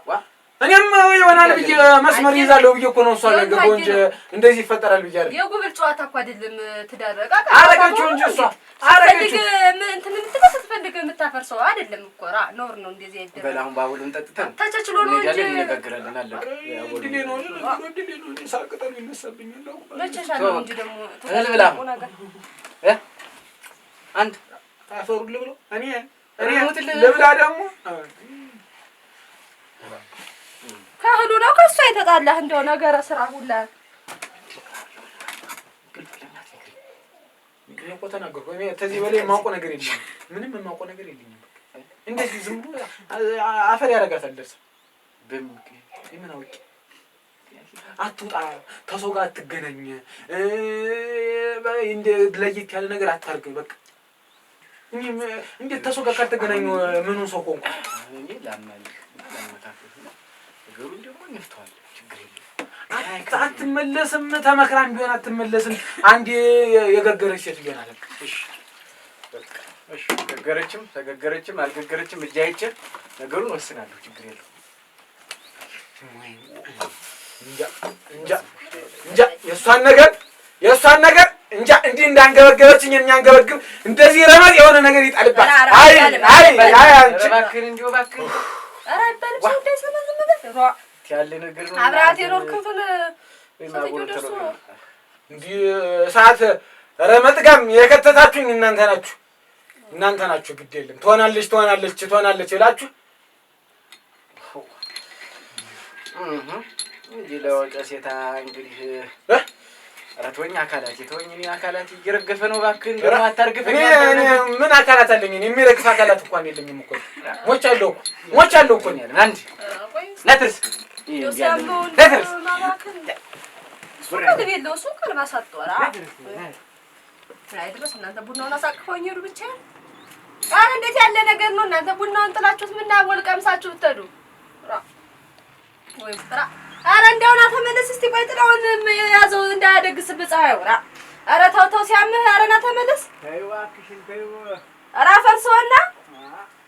ዋ እኔም ይሆናል ብዬ መስመር ይዛለሁ ብዬ እኮ ነው እሷ ጋር ገባሁ እንጂ እንደዚህ ይፈጠራል ብዬ አይደለም። የጉብል ጨዋታ እኮ አይደለም ትዳር። ዕቃ ዕቃ አረገችው እንጂ እሷ ስትፈልግ አረገችው። እንትን የምትለው ስትፈልግ የምታፈርሰው አይደለም እኮ ራ ኖር ነው እንደዚህ በል አይደለም። አሁን ባቡሉን ጠጥተን ተቻችሎ ነው እንጂ እንሄዳለን፣ እንነጋገራለን። አለቀ። እድሌ ነው እድሌ ነው። እኔ ሳር ቅጠሉ ይነሳብኛል። መቻቻል ነው እንጂ ደግሞ እህል ብላ አሁን። አንድ አፈሩን ልብለው እኔ እኔ ሙትልህ። ልብላ ደግሞ ከእህሉ ነው ከእሷ የተጣላህ እንደው ነገረ ስራ ሁላ እኔ እኮ ተናገርኩ። እኔ ከዚህ በላይ የማውቀው ነገር የለኝም። ምንም የማውቀው ነገር የለኝም። እንደዚህ ዝም ብሎ አፈር ያደርጋታል። ደርሰህ በምን ምክንያት? ምን አውቄ አትውጣ፣ ከሰው ጋር አትገናኝ፣ እንደ ለየት ያለ ነገር አታርግ። በቃ እኔም እንዴት ከሰው ጋር ካልተገናኙ ምኑን ሰው ሆንኩ? እኔ ላማልህ ላመካከል ነገሩን ደግሞ እንፍተዋለን። ችግር የለም። አትመለስም። ተመክራም ቢሆን አትመለስም። አንዴ የገገረች ሴትዮ ናት። እሺ በቃ እሺ። ገገረችም ተገገረችም አልገገረችም እጅ አይቼ ነገሩን ወስናለሁ። ችግር የለውም። እንጃ እንጃ እንጃ የእሷን ነገር የእሷን ነገር እንጃ እንዲህ እንዳንገበገበችኝ የሚያንገበግብ እንደዚህ ረመጥ የሆነ ነገር ይጣልባት። አይ አይ አይ አንቺ እባክህን እንዲሁ እባክህን ኧረ አይባልም። ሰው እንዳይሰማ ዝም በል ሯ ያለ ነገር ነው። አብረሃት የኖርክትን ወይ ሴትዮ ማጎል ደርሶ ተለው እንዲህ እሳት ረመጥ ጋም የከተታችሁኝ እናንተ ናችሁ፣ እናንተ ናችሁ። ግድ የለም ትሆናለች ትሆናለች ትሆናለች ብላችሁ እንዲህ ለወቀ ሴታ እንግዲህ ኧረ ተወኝ አካላቴ ተወኝ። እኔ አካላቴ እየረገፈ ነው። እባክህን ደግሞ አታርግፈኝ። እኔ እኔ ምን አካላት አለኝ? እኔ የሚረግፍ አካላት እንኳን የለኝም እኮ ሞቻለሁ እኮ ሞቻለሁ እኮ እኔ። አንድ ነትርስ እንደው ሲያመው ነትርስ እንደው ማባከን እሱ ቀልብ የለው እሱ ቀልብ አሳጥቷል። አይ ድረስ እናንተ ቡናውን አሳቅፈውኝ ሄዱ ብቻዬን። ኧረ እንዴት ያለ ነገር ነው እናንተ ቡናውን ጥላችሁት ምናወል ቀምሳችሁ ብትሄዱ ራ ወይ ራ ኧረ እንደው ና ተመለስ እስቲ ቆይ ጥላውን የያዘው እንዳያደግስብህ ፀሐዩ ራ ኧረ ተው ተው ሲያምህ ኧረ ና ተመለስ ተይው እባክሽን ተይው። ኧረ አፈርሰውና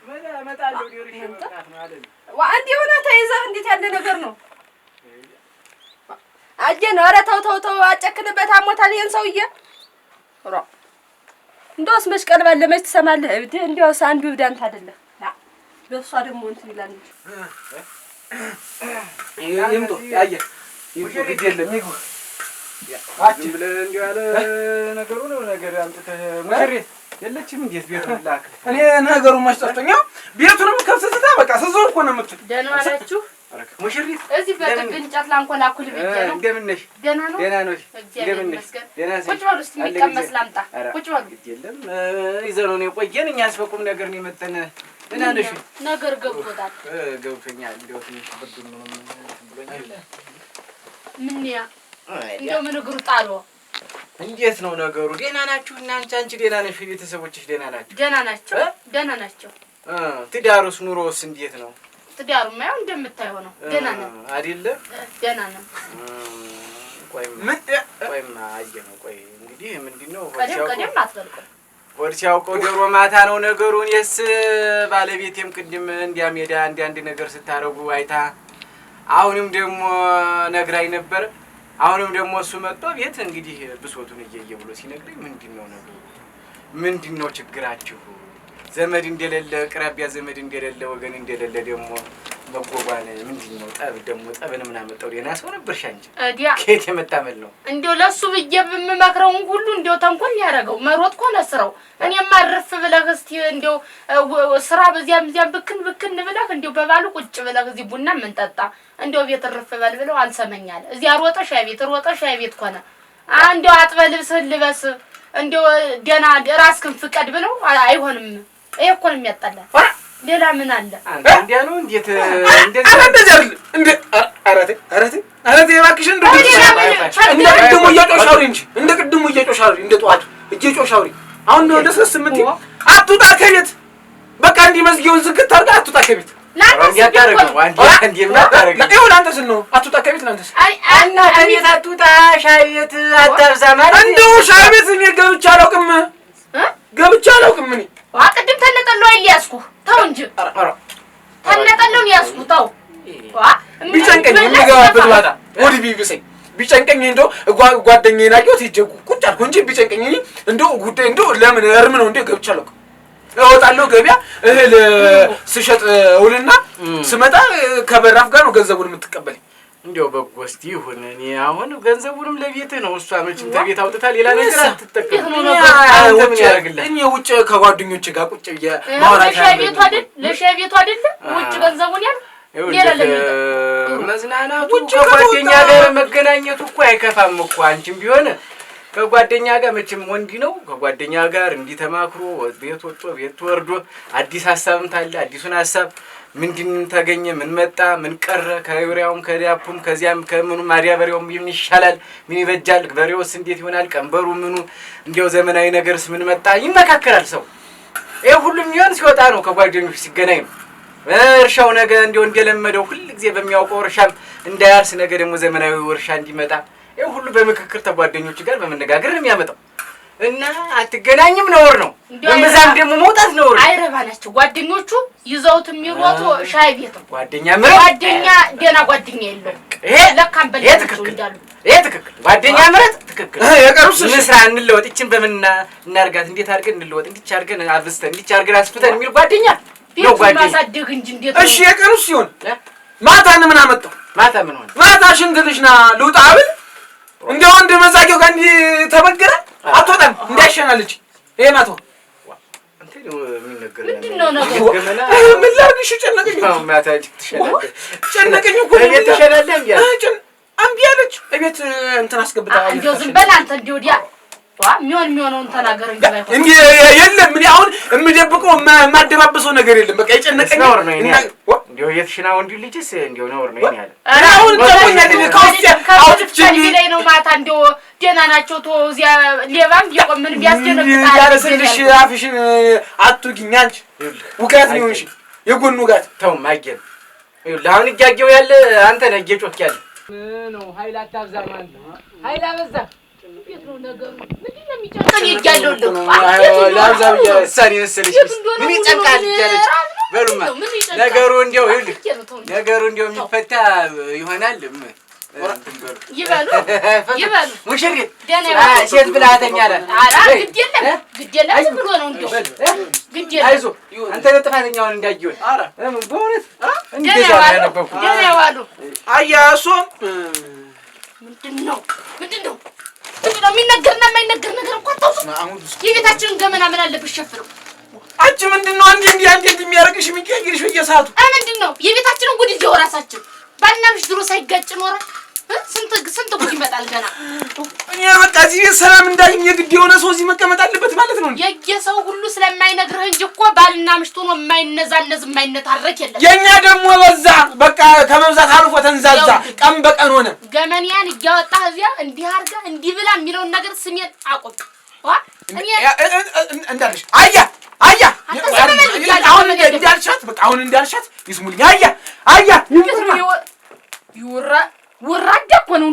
ምን እመጣለሁ ደርሼ መምጣት ነው አይደል? ዋ እንዲህ ሆነህ ተይዘህ እንዴት ያለ ነገር ነው? አየህ ነው። ኧረ ተው ተው ተው አጨክንበት፣ አሞታል ይሄን ሰውዬ። ራ እንደውስ መች ቀልብ አለ መች ትሰማለህ? እብድ እንደውስ አንዱ እብድ አንተ አይደለህ። በእሷ ደግሞ እንትን ይላል እንጂ ይምጡ ያየ ይምጡ፣ ግድ የለም ይግቡ። ዝም ብለህ እንዲሁ ያለ ነገሩ ነው ነገር አምጥተህ ሙሽሪት የለችም። እንዴት ቤቱን ላክ እኔ ነገሩ መች ጠፍቶኛል። ቤቱንም ከፍተህ ትታ በቃ ስትዞር እኮ ነው የምትል። ደህና ዋላችሁ? ሙሽሪት እዚህ በጥግ እንጨት ላንኮላኩል ብዬ ነው። እንደምን ነሽ? ደህና ነው፣ ደህና ነሽ? እግዚአብሔር እንደምን ነሽ? ይመስገን። ደህና ነሽ? ቁጭ በሉ እስኪ የሚቀመስ ላምጣ። ቁጭ በሉ። ግድ የለም ይዘነው ነው የቆየን። እኛስ በቁም ነገር ነው የመጠን። ደህና ነሽ? ነገር ገብቶታል። ገብቶኛል። እንደው ትንሽ ብርዱን ምንም እንትን ብሎኛል። ምን ያ እንደው ምን እግሩ ጣሎ እንዴት ነው ነገሩ? ደህና ናችሁ እናንቺ? አንቺ ደህና ነሽ? ቤተሰቦችሽ ደህና ናቸው? ደህና ናቸው፣ ደህና ናቸው። ትዳሩስ ኑሮስ እንዴት ነው? ትዳሩማ ያው እንደምታየው ነው። ደህና ነን አይደለ? ደህና ነን። ቆይማ ቆይማ አየህ ነው። ቆይ እንግዲህ ምንድን ነው ቀደም ቀደም አትበልቆ ሆድ ሲያውቀው ዶሮ ማታ ነው ነገሩ። እኔስ ባለቤቴም ቅድም እንዲያ ሜዳ እንዲያ አንድ ነገር ስታረጉ አይታ አሁንም ደግሞ ነግራኝ ነበር። አሁንም ደግሞ እሱ መጥቶ ቤት እንግዲህ ብሶቱን እየየ ብሎ ሲነግረኝ ምንድን ነው ነገሩ? ምንድን ነው ችግራችሁ? ዘመድ እንደሌለ ቅራቢያ ዘመድ እንደሌለ ወገን እንደሌለ ደግሞ መጎጓን ምንድን ነው? ጠብ ደግሞ ጠብን ምን አመጣው? ደህና ሰው ነበርሽ አንቺ። ከየት የመጣ መል ነው? እንደው ለሱ ብዬ የምመክረውን ሁሉ እንደው ተንኮል ያደረገው መሮጥ እኮ ነው ስራው። እኔማ እርፍ ብለህ እስቲ እንደው ስራ በዚያም እዚያም ብክን ብክን ብለህ እንደው በባሉ ቁጭ ብለህ እዚህ ቡና የምንጠጣ እንደው ቤት እርፍ በል ብለው አልሰመኛል። እዚያ ሮጠ ሻይ ቤት ሮጠ ሻይ ቤት ኮነ እንደው አጥበህ ልብስህን ልበስ እንደው ደህና ራስህን ፍቀድ ብለው አይሆንም። ይሄ እኮ ነው የሚያጣላ። ሌላ ምን አለ? አንተ እንዲያ ነው እንዴት? እንደዚህ ኧረ እንደዚህ አይደለም እንደ ኧረ ተይ ኧረ ተይ ኧረ ተይ እባክሽን። እንደው እንደ ቅድሙ እየጮሽ አውሪ እንጂ እንደ ቅድሙ እየጮሽ አውሪ፣ እንደ ጠዋቱ እየጮሽ አውሪ። አሁን ነው ለስለስ የምትይው። አትውጣ ከቤት በቃ እንዲህ መዝጊያውን ዝግት አድርጋ አትውጣ ከቤት። ለአንተ ስል ነው አትውጣ ከቤት። ለአንተ ስል እና ከቤት አትውጣ፣ ሻይ ቤት አታብዛ ማለት እንደው ሻይ ቤት እኔ ገብቼ አላውቅም፣ ገብቼ አላውቅም እኔ። ቅድም ተነጠለው አይደል ያዝኩህ? ተው እንጂ ተነጠለው ነው ያዝኩህ። ተው ቢጨንቀኝ የምገባበት ባጣ ወዲ ቢብሰኝ ቢጨንቀኝ እንደው ጓደኛዬን አየሁት ሂጅ ቁጭ አልኩ እንጂ ቢጨንቀኝ እንደው ጉዳይ እንደው ለምን እርም ነው እንደው ገብቼ አላውቅም። እወጣለሁ ገበያ እህል ስሸጥ እውልና ስመጣ ከበራፍ ጋር ነው ገንዘቡን የምትቀበለኝ። እንደው በጎ እስቲ ይሁን። እኔ አሁን ገንዘቡንም ለቤትህ ነው። እሷ መቼም ተቤት አውጥታ ሌላ ነገር አትጠቀም። እኔ ውጭ ከጓደኞቼ ጋር ቁጭ ብዬ ማውራት ለሻይ ቤቱ አይደል? ለሻይ ቤቱ አይደል? ውጭ ገንዘቡን ያል መዝናናቱ ከጓደኛ ጋር መገናኘቱ እኮ አይከፋም እኮ። አንቺም ቢሆን ከጓደኛ ጋር መቼም ወንድ ነው ከጓደኛ ጋር እንዲህ ተማክሮ ቤት ወጥቶ ቤት ወርዶ አዲስ ሀሳብም ታለ አዲሱን ሀሳብ ምንድን ተገኘ፣ ምን መጣ፣ ምን ቀረ፣ ከዩሪያውም ከዳፑም ከዚያም ከምኑ ማዳበሪያውም ምን ይሻላል፣ ምን ይበጃል፣ በሬውስ እንዴት ይሆናል፣ ቀንበሩ ምኑ እንዲያው ዘመናዊ ነገርስ ምን መጣ ይመካከራል ሰው። ይሄ ሁሉም የሚሆን ሲወጣ ነው ከጓደኞች ሲገናኝ ነው። እርሻው ነገ እንዲያው እንደለመደው ሁል ጊዜ በሚያውቀው እርሻም እንዳያርስ ነገ ደግሞ ዘመናዊ እርሻ እንዲመጣ ይሄ ሁሉ በምክክር ተጓደኞች ጋር በመነጋገር ነው የሚያመጣው። እና አትገናኝም ነውር ነው። እምብዛም ደግሞ መውጣት ነውር ነው። አይረባ ናቸው ጓደኞቹ ይዘውት የሚሮጡ ሻይ ቤት ነው። ጓደኛ ምረጥ። ጓደኛ ደህና ጓደኛ የለውም። ይሄ ለካም በል እንዳሉ ይሄ ትክክል። ጓደኛ ምረጥ ትክክል። የቀሩስ እንስራ፣ እንለወጥ፣ ይችን በምን እናርጋት፣ እንዴት አድርገን እንለወጥ፣ እንዲች አድርገን አብዝተን፣ እንዲች አድርገን አስፍተን የሚል ጓደኛ ነው ጓደኛ ማሳደግ እንጂ እንዴት ነው? እሺ የቀሩስ ሲሆን ማታን ምን አመጣው? ማታ ምን ሆነ? ማታ ሽንትልሽና ልውጣ ብል እንደው እንደ መዛጊያው ጋር እንዲህ ተበግረ አትወጣም። እንዲያሸናለች ይሄ ናቶ ምንድን ነው ነገሩ? ምን ላድርግሽ? ጨነቀኝ ጨነቀኝ እኮ እቤት ትሸናለህ? እምቢ አለች እምቢ አለች። እቤት እንትን አስገብታ እንደው ዝም በል አንተ። እንዲህ ወዲያ የሚሆን የሚሆነውን ተናገር እንጂ ባይሆን እንዲህ የለም። እኔ አሁን የምደብቀው የማደባብሰው ነገር የለም። በቃ የጨነቀኝ ነውር ነው። ይሄን እንዲያው የትሽና ወንድ ልጅስ እንዲያው ነውር ነው። ይሄን ያለ እኔ አሁን ጨንቆኛል። ከውስጤ አውጥቼ ላይ ነው ማታ እንዲያው ደህና ናቸው። ተወው እዚያ ሌባም ቢቆም ምን ቢያስደነግጣል። ያለ ስልሽ አፍሽን አትውጊኝ አንቺ። ውጋት ነው የሆንሽ፣ የጎን ውጋት። ተው ማጌን ይኸውልህ፣ አሁን እያጌው ያለ አንተ ነህ እየጮክ ያለ ነው። ኃይል አታብዛ ማለት ነው። ኃይል አበዛ እንዴት ነው ነገሩ? ምንድን ነው የሚጨንቀን? እያለሁልህ እሷን የመሰለች ምን ይጨንቃል እያለች በሉማ ነገሩ እንዲያው ይኸውልህ ነገሩ እንዲያው የሚፈታ ይሆናል። ይበሉ ይበሉ። ሙሽሪት ሴት ብልሃተኛ ናት። ኧረ ግድ የለም ግድ የለም ዝም ብሎ ነው እንዲያው ግድ የለም። አይዞህ አንተ ነህ ጥፋተኛውን እንዳየሁት በእውነት እንደዚያ ነው ያነበብኩት። ደህና ዋሉ። አያ እሱም ምንድን ነው ምንድን ነው ምንድን ነው የሚነገርና የማይነገር ነገር እንኳን አታውቅም። የቤታችንን ገመና ምን አለብሽ ሸፍነው። አንቺ ምንድን ነው አንዴ እንዲህ አንዴ እንዲህ የሚያደርግሽ የሚቀያይርሽ በየሰዓቱ? ኧረ ምንድን ነው የቤታችንን ጉድ እዚያው እራሳችን ባልና ሚስት ድሮ ሳይጋጭ ኖረ። ስንት ስንት ጉድ ይመጣል ገና። እኔ በቃ እዚህ ቤት ሰላም እንዳገኝ የግድ የሆነ ሰው እዚህ መቀመጥ አለበት ማለት ነው። የየሰው ሁሉ ስለማይነግርህ እንጂ እኮ ባልና ምሽት ሆኖ የማይነዛነዝ የማይነታረክ የለም። የእኛ ደግሞ በዛ፣ በቃ ከመብዛት አልፎ ተንዛዛ፣ ቀን በቀን ሆነ። ገመንያን እያወጣህ እዚያ እንዲህ አድርጋ እንዲህ ብላ የሚለውን ነገር ስሜን አቁም። እንዳልሽ አያ አያ አሁን እንዳልሻት በቃ አሁን እንዳልሻት ይስሙልኝ። አያ አያ ይውራ ወራዳ እኮ ነው።